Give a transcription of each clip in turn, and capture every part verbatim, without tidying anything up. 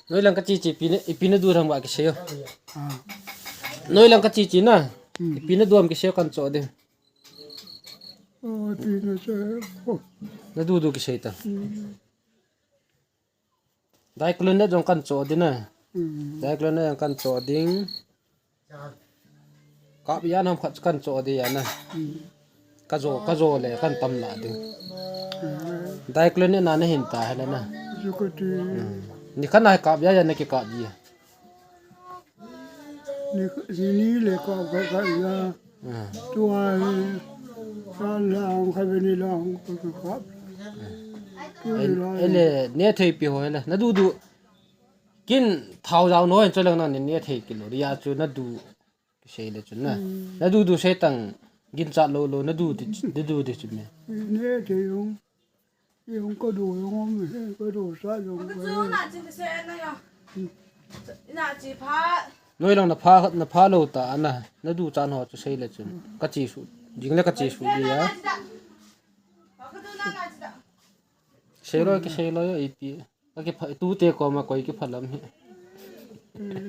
Noilang kache che ipi na, ipi nadu ham ba kisei o. Ah. Noilang kache che na. Hmm. Ipi nadu ham kisei o kahin cho ding. Oh, ipi nache. Oh. Nadu du kisei tan. Hmm. Diclofenac jong kahin cho ding na. Hmm. Diclofenac jong kahin cho ding. Kap ijat ham khat kahin cho ding ahi na. Hmm. Kajo, kajo le kahin tam lah ding. Hmm. Diclofenac na nahin ta hile na. Ju kati. Hmm. Nikhat na kap ijat ijat na kikap ji. Ni, ni, ni le kap kap kap ijat. Hmm. Tua hi, sa lang kha ve ni lang kap kap. Hmm. Tu ni lang. Ele, nethei pi ho ele. Nadu du. Kin thao jao noi, chulang nang ni nethei kilo. Ria chu nadu. Kisei le chun na. Hmm. Nadu du sei tan ginchat lou lou, nadu di, nadu di chu me. Nethei jong. Jong kadu jong um, kadu sa jong. Noilang napha, napha lou ta na, nadu chan ho chu sei le chun. Kache su, jing le kache su dia. Sei lou, kisei lou, ipi. Ka kipha, tute koma koi kiphalam hi.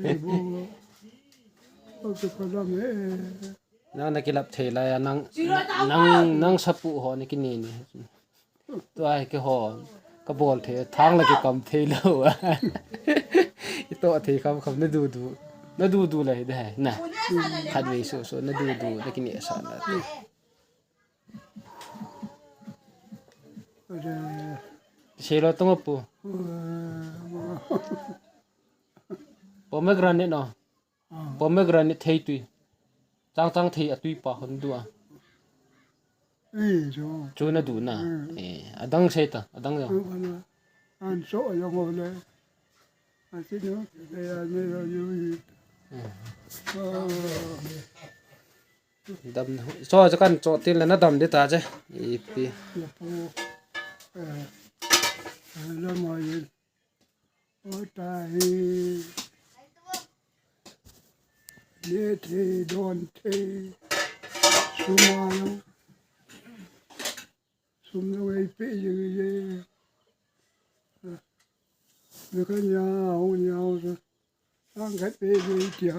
Eh, bo. Ka kiphalam hi. Nang na kilap thei lai a, nang, nang, nang sapu ho na kini ni. Tua hi keiho. Ka bol thei, thang la kikam thei lou a. I to thei kham kham nadu du. Nadu du lai de hai, na. Khatvei su su nadu du, na kini sa na. Ade. Sei lou tong pu. Eh, ma. Pomegranate no. Ah. Pomegranate thei tui. Chang chang thei atui pa hon du a. Eh, jo. Chu nadu na. Eh. Eh, adang sei ta, adang jo. An so a jong le. Ati no, le ya ne ro yu. Eh. Ah. Dam, cho, cho kahin cho tin le nadam ding ta che. Ipi. Lapu. Eh, eh, lama yin. O ta hi. Nethei, donthei. Sum a jong. Sum jong eipe jing e. Mi kanya, hung nya, hung sa. Sang khat pe jing tia.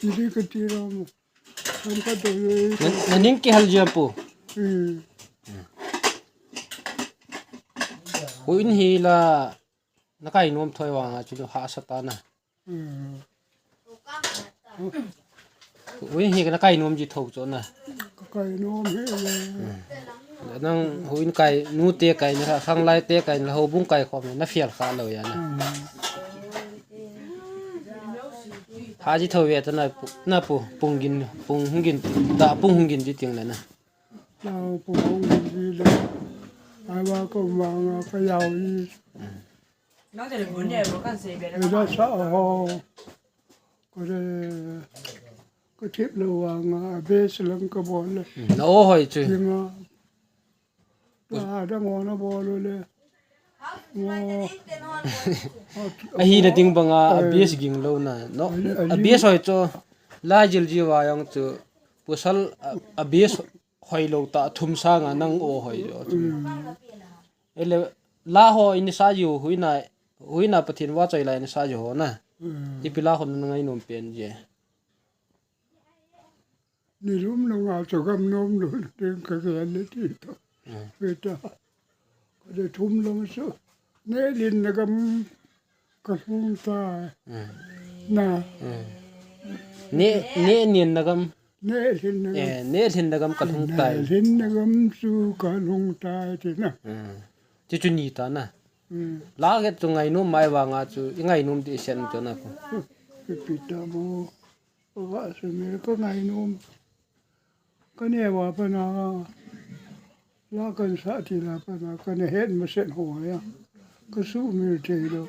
Iti kati ram. Sang khat to jing. Na, naning kihal jia pu. Hmm. Huin hi la nakai nom thoi vang a chu hahsa ta na. Hmm. Huin hi nakai nom ji tho chu na. Ka kai nom hi le. Nang huin kai, nute kai na, khanglai te kai na, houbung kai khom na fel kha lou ya na. Hmm. Ha ji tho ve ta na pu, na pu, pung gin, pung hung gin, da pung hung gin ji ting le na. Nang pung hung gin ji le. Ai wa ko ma nga ka yau ji. Nang telephone ne bo kan sei be le. Ida sa ho. Ko de, ko thip lou vang a, base lang ka bol le. Hmm, na o hoi chu. Jing a. Ka dang o na bol le. Mo. Ahi na ding bang a, a base ging lou na. No, a base hoi chu. La jil ji va jong chu. Pasal a, a base hoi lou ta, thum sang a nang o hoi jo chu. Hmm. Ele, la ho in sa ju, huina, huina Pathen vahchoi la in sa ju ho na. Hmm. Ipi la ho na ngai nom pen je. Ni lum na nga chu gam nom lou ding ka gel le ti to. Hmm. Ve ta. Ka de thum lou chu. Neh lhin na gam ka lhung tai. Hmm. Na. Hmm. Neh, neh lhin na gam. Neh lhin na gam. Eh, neh lhin na gam ka lhung tai. Neh lhin na gam chu ka lhung tai ti na. Hmm. Chu chu ni ta na. Hmm. La get chu ngainom mai vang a chu i ngainom di sen to na ko. Pi ta mo. Ka va se me ka ngainom. Ka neh va pa na. La kan sa ti la pa na, ka na het ma sen ho ya. Ka sumil thei lou.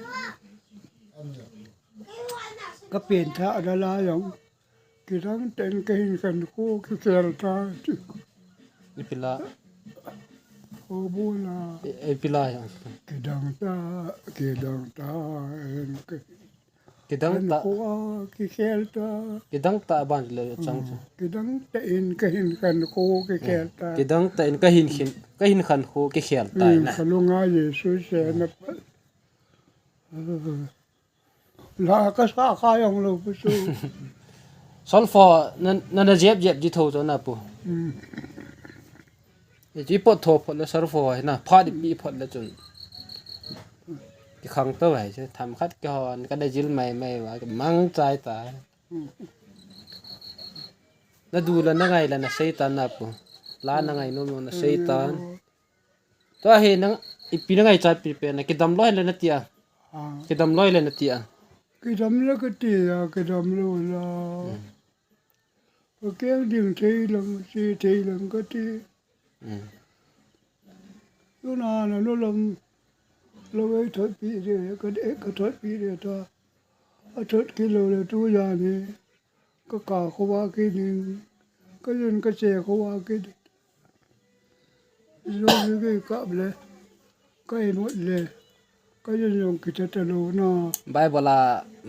Ka pen tha da la jong. Kidang tah in ka hin khankho kikhel tai. Ipi la. O bu la. I, ipi la jong. Kidang tah, kidang tah in ka Kidang tah. Khankho a kikhel tai. Kidang tah ban le chang chu. Hmm. Kidang tah in ka hin khankho kikhel tai. Kidang tah in ka hin khin, ka hin khankho kikhel tai na. Hmm, ka lunga Jesu se na pa. Hmm. La ka sa kha jong lou pu chu. Solfa na, na, na jep jep ji tho chu na pu. Hmm. Iti pot tho pot le solfa hi na, phat ipi pot le chun. Ki khang to vai chu, tham khat ki hon, ka da jil mai mai va, ki mang chai ta. Hmm. Na du la na ngai la na sei tan na pu. La na ngai nom na sei tan. Hmm. Tua hi nang ipi na ngai chat pi pe na kidam loi le na tia. Ah. Kidam loi le na tia. Kidam le ka tia, kidam lo la. Hmm. Ka keng ding thei lang, si thei lang ka ti. Hmm. Tuna na nu lam lo ei thot pi de, ka de, ka thot pi de ta. A thot ki lo le tu ya ni. Ka ka kho va ki ding. Ka yun ka che kho va ki ding. Zo ni ki kap le. Ka imut le. Ka yun yong ki ta ta lo na. Bible a,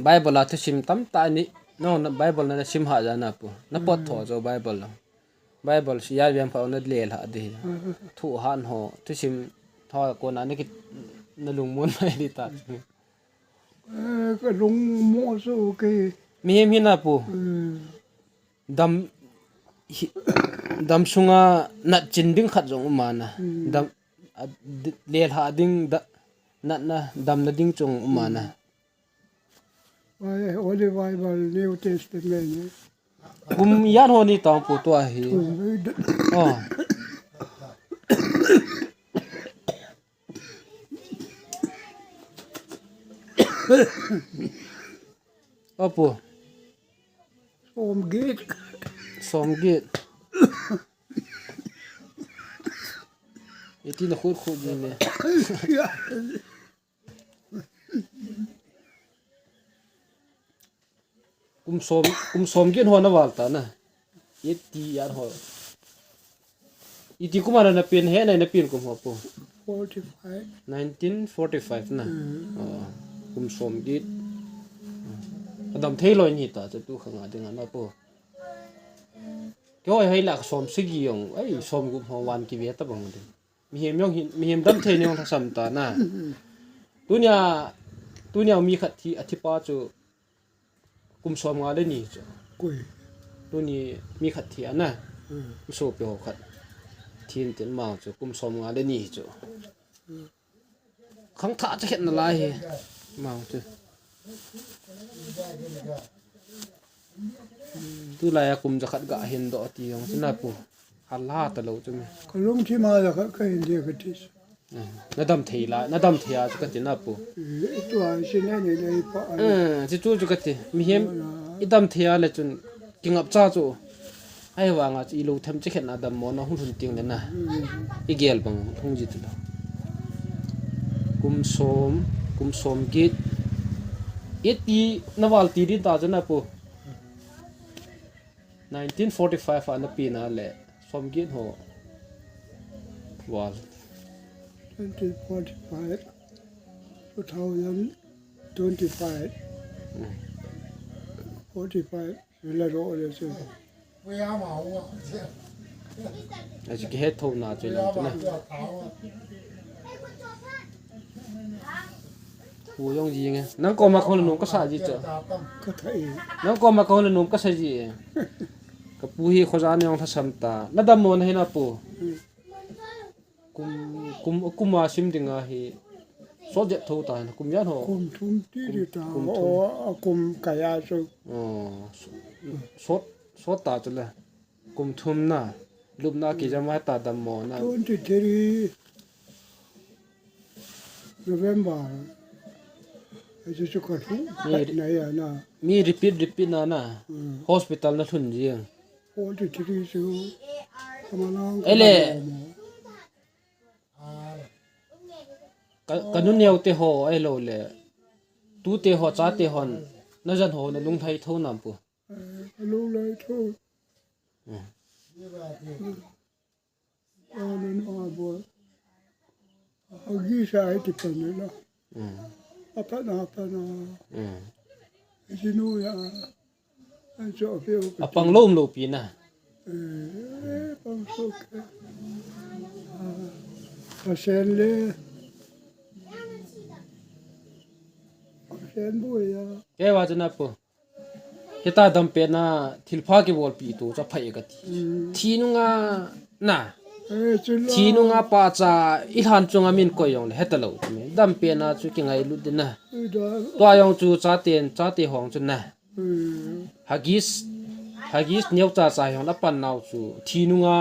Bible a thusim tam ta ni. No, na Bible na sim ha ja na pu. Na pot tho jo Bible lo. Bible si ya viam pha na le la di. Thu han ho, thusim tho ko na ni ki na lung mun mai di ta. Eh, ka lung mo so ke. Mihem hi na pu. Hmm. Dam, hi, dam sunga nat chin ding khat jong um a na. Hmm. Dam, a, di, le la ding da, nat na, dam na ding chung um a na. Vai, Holy Bible, New Testament. Kum yan ho ni tang pu tua hi. Kum hi da- Oh. Apu. Som get. Som get. Iti na khut khut ni ne. Ya. Kum som, kum som get ho na val ta na. Iti yan ho. Iti kum a na pen he na na pen kum ho pu. Forty-five. Nineteen forty-five na. Mm. Oh, kum som get. Adam thei loi ni ta chu tu khang a ding a na pu. Kei hoi hoi la som sagi jong. Ai som gup ho van ki ve ta bang ding. Mihem jong hin, mihem dam thei ni jong thasam ta na. Tunia, tunia mi khat thi, a thi pa chu kum som nga le ni chu. Koi. Tuni mi khat thi a na. Hmm. Sopi ho khat. Thin tin mau chu kum som nga le ni chu. Hmm. Khang tha cha khet na lai hi. Mau chu. Tulai a kum jakhat ga hin doh ti jong chu na pu. Hala ta lo chu mi. Ka lungthim a jakhat ka hin dia ka ti. Eh, na dam thei la, na dam thei a chu ka ti na pu. Eh, tua si na ni lei pa a. Eh, chu chu chu ka ti. Mihem i dam thei a le chun kingap cha chu. Ahivanga chu i lo them che khen na dammo na hung lhun ting le na. I gel bang hung ji tu lo. Kum som, kum som get. Iti na val ti din ta chu na pu. Nineteen forty-five a na pi na le som get ho. Val. Twenty forty-five, two thousand twenty-five. Hmm. Forty-five. Vela ro le chu. Aji ki het tho na chu lang chu na. Pu jong ji nge. Nang koma kong le nom ka sa ji chu. Ka tha e. Nang koma kong le nom ka sa ji e. Ka pu hi khoja ni jong thasam ta. Na dammo na hi na pu. Hmm. Kum, kum, kum a sim ding a hi. Sot jep tho ta, kum jan ho. Kum thum ti di ta. Kum, kum thum. O, a kum kaya chu. Oh, so-, sot, sot ta chu le. Kum thum na. Lupna kijam a ta dammo na. Twenty-three November. Aji chu ka thu. Mi, na ya na. Mi repeat, repeat na na. Hmm. Hospital na lhun ji. Forty-three chu. Kamalang. Ele. Kamalang mo. Ka, ka nu neo te ho, ahilou le. Tu te ho, cha te hon. Na jan ho, na lunglhai tho nam pu. Eh, ka lunglhai tho. Hmm. Ka nu neo a bo. A gisa ai ti pan na. Hmm. A pan a, a pan a. Hmm. Ji nu ya. An cho pe o. A pang lom lo pi na. Eh, pang so ke. Ah, Pasien le. Ken boi a. Kei va chu na pu. Hita dampetna thilpha kibolpi tu chu apha e kati. Mm. Thi nunga na. Eh, chula. Thi nunga pacha i lhan chunga min koi jong le heta lou chu mi. Dampetna chu kingailut ding na. Ida. Tua jong chu chaten, chate hong chu na. Mm. Huggies, Huggies neocha cha jong la pan nau chu. Thi nunga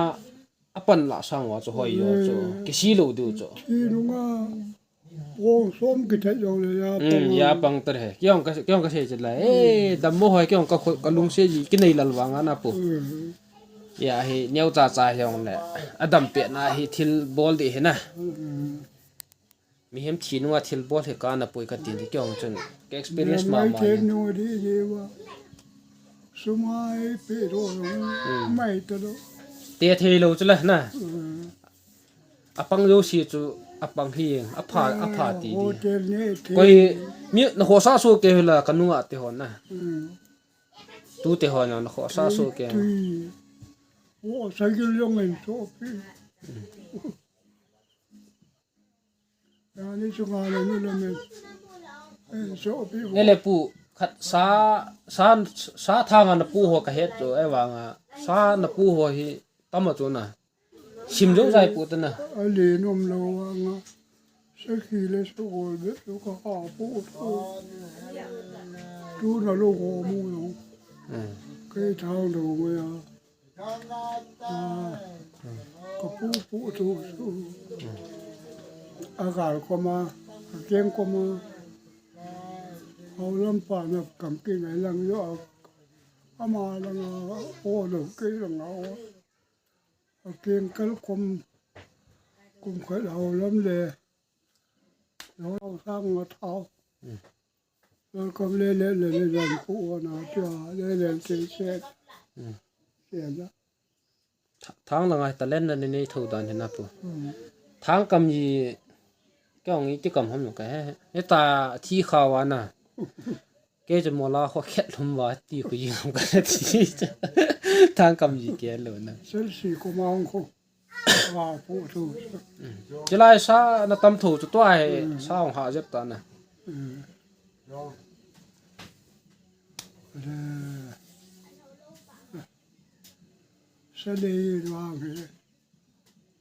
apan la sang uva chu hoi jo chu. Mm. Kisi lou diu chu. Thi nunga. Pong som kithei jong le ya pang. Mm, ya pang ta he. Kei jong ka, kei jong ka sei chet lai. Eh, dammo hoi kei jong ka khoi, ka lungset ji kinei lal vang a na pu. Mm. Ya hi neocha cha jong le. Adampetna hi thil bol ding hi na. Mm. Mihem thi nunga thil bol hi kana pui kati ding kei jong chun. Ka experience ma ma. Mai te nu di ye wa. Sum a i pe do. Mm. Mai ta do. Te thei lou chu la na. Mm. Apang jouse chu apang hi, apha, apha ti di. Hotel ne the. Koi mi na khosa so kei la ka nunga te hon na. Mm. Tu te hon na khosa so kei. Tui. O, cycle jong en so pi. Ya ni chunga le ni le men. En so pi. Ele pu khat sa, sa, sa thang a na pu ho ka het chu, eh, vang a. Sa na pu ho hi tam a chu na. Sim jong jai pu ta na. A le nom lou vang a. Sakhi le sogol be chu ka ha pu tu. Tu na lou ho mu lou. Hmm. Kei thang lou mo ya. A, ka pu pu tu su. A gal koma, a keng koma. Hau lam pa na kam ki ngai lang jo a. Ama lang a, o lo ki lang a o. A keng kal kom, kom kal hau lam le. Lo lo sang a thau. Hmm. Welcome le le le le le pu na tua le le te se. Hmm. Se na. Tha-, thang langa talent na ni nei tho dan hi na pu. Hmm. Thang kam ji kei ong i ti kam ham ka he. He ta thi kha wa na. Kei chu mola kho khet lhum wa ti khu ji ham ka ti. Thang kam ji ke lo na. Sel si ko ma ong kho. Wa pu thu. Chilai sa na tam tho chu tua he sa ong ha jep ta na. Mm. Sa le wa he.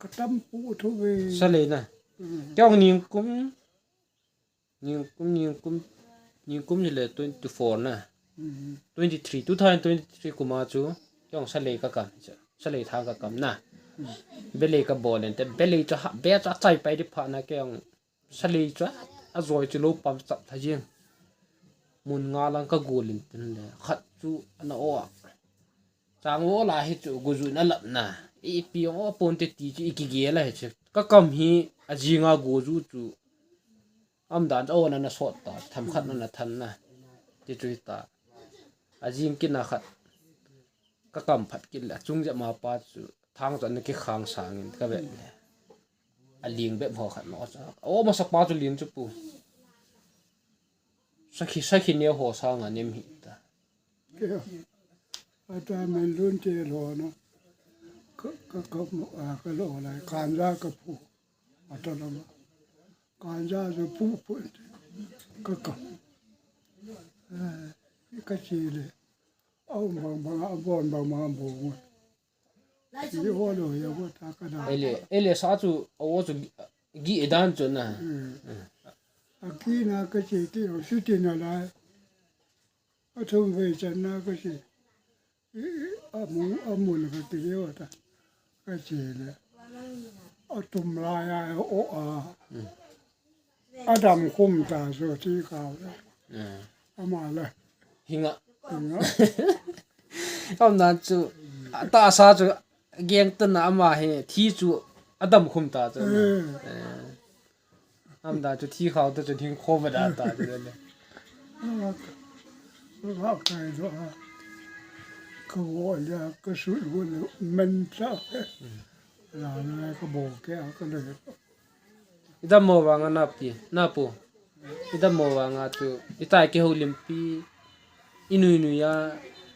Ka tam pu thu ve. Sa le na. Mm. Kei ong ning kum. Ningkum, ningkum, ningkum ni le twenty-four na. Mhm. Twenty-three, two thousand twenty-three kum a chu, kei ong salei ka kam, salei thang ka kam na. Mhm. Belei ka bol en te, belei chu ha, be chu achai pai di pha na kei ong salei chu a, ajoi chu lo pam chap tha jing. Mun nga lang ka gol in tin le, khat chu ana o a. Chang o la hi chu goju na lap na. Ipi ong o pon te ti chu i kigel a hi chu. Ka kam hi ajing a goju chu. Am dan chu, o, na na sot ta, tham khat na na than na. Ti chu hi ta. Ajing kin a khat. Ka kam phat kin le, achung jep ma pa chu, thang chu ana kikhang sang in ka ve le. Aling bep ho khat na o cha. O, masa pa chu ling chu pu. Sakhi, sakhi ne ho sang a nem hi ta. Kei a, ata men lun te lo na. Ka, ka, ka mo, a, ka lo lai, kanja ka pu. Ata lo ma. Kanja jo pu pu te. Ka ka. Eh, ka chi le. Au bang bang, a bon bang bang bo. Ni o lo ya bo ta ka da. Ele, ele sa chu, o chu gi, gi dan chu na. Hmm. A ki na ka chi ti o su ti na lai. A thum vei channa ka chi. I, i, a mun, a mun ka ti ve o ta. Ka chi le. A tum la ya o a. Mm. A dam khum ta so ti ka le. Mm. A ma le. Hinga. Hinga. Am na chu. A ta sa chu geng ta na ama he. Thi chu a dam khum ta chu. Mm. Eh. Am da chu thi khau ta chu hing kho ba da ta chu le. Ka kai do a. Ka wo ya ka su wo le men cha. La na ka bo ke a ka le. I dammo vang a na pi, na pu. I dammo vang a chu. I tai ke ho lim pi. I nui nui a,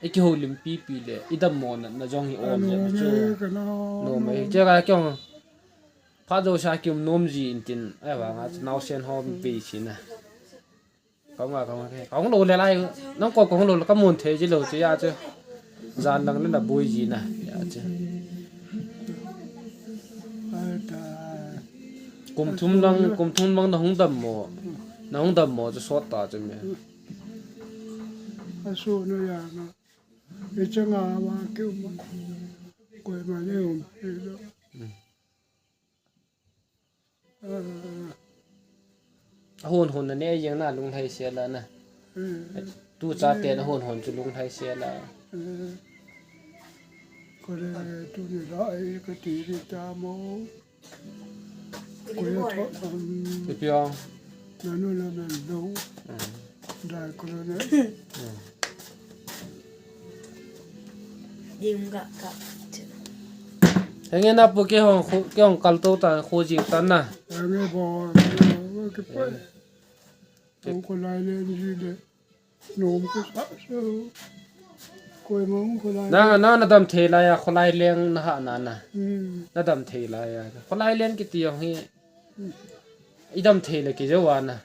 i kihoulimpi pi le, i dammo natna jong hi um jep chu. Nom e, ka nom e. Che ka kong, phat jouse a kium nom ji in tin, ahivang a chu naosen ho bei si na. Ka hung a, ka hung a, ka hung lou le lai, nang ko ka hung lou le ka mun thei ji lou chu ya chu. Jan lang le la boi ji na, ya chu. Kum thum lang, kum thum lang na hung dam mo, na hung dam mo chu sot ta chu me. A su na ya na. I chang a wa kiu ma. Koi ma ne um. A hon hon na ne jeng na lunglhai se la na. Tu cha te na hon hon chu lunglhai se la. Ko le tu ni la ai ka ti ri ta mo. Ko ya tho. Ipi ong. Na nu na na lo. Dai ko le. Dim ga ka. Henge na pu ke hong khu, ke hong kal to ta khu jing ta na. Henge bo, ke pa. Hong ko lai le ni le. Nom ko sa so. Ko ma hong ko lai. Na, na, na dam thei la ya, ko lai leng na ha na na. Na dam thei la ya. Ko lai leng ki ti hong hi. I dam thei le ki jo wa na.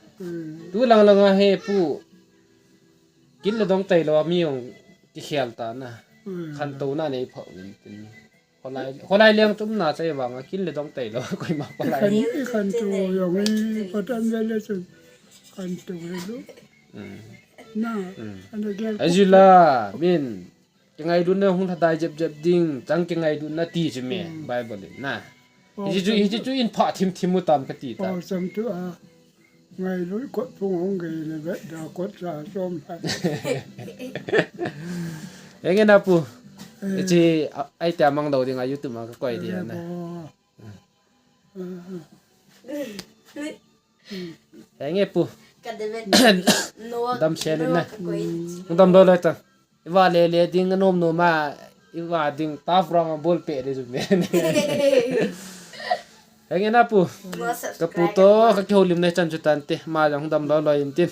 Tu lang lang a he pu. Kin le dong tai lo mi hong ki khel ta na. Khan to na nei pho min tin. Kholai, kholai leng tum na chai vang a kin le dong tai lo, koi ma kholai. Khan, i khan to yong i patan le le chun. Khan to le lo. Na, ana gel. Ajula, min, kingailutna hung lhadai jep jep ding, chang kingailutna ti chu me, Bible in, na. Hichu, hichu in pha thim thim u tam ka ti ta. Chang tu a. Ngailut kot phung hung gei le vet da kot sa som hai. Enge na pu. Ichi ai tia mang dau ding a YouTube ma ka koi dia na. Enge pu. Dam sel in na. Dam lo lo ta. Iva le le ding anom nom a, iva ding ta frong a bol pe le ju me. Henge na pu. Ka pu to, ka kiholim ne chan chu tan te, ma jang dam lo lo in tin.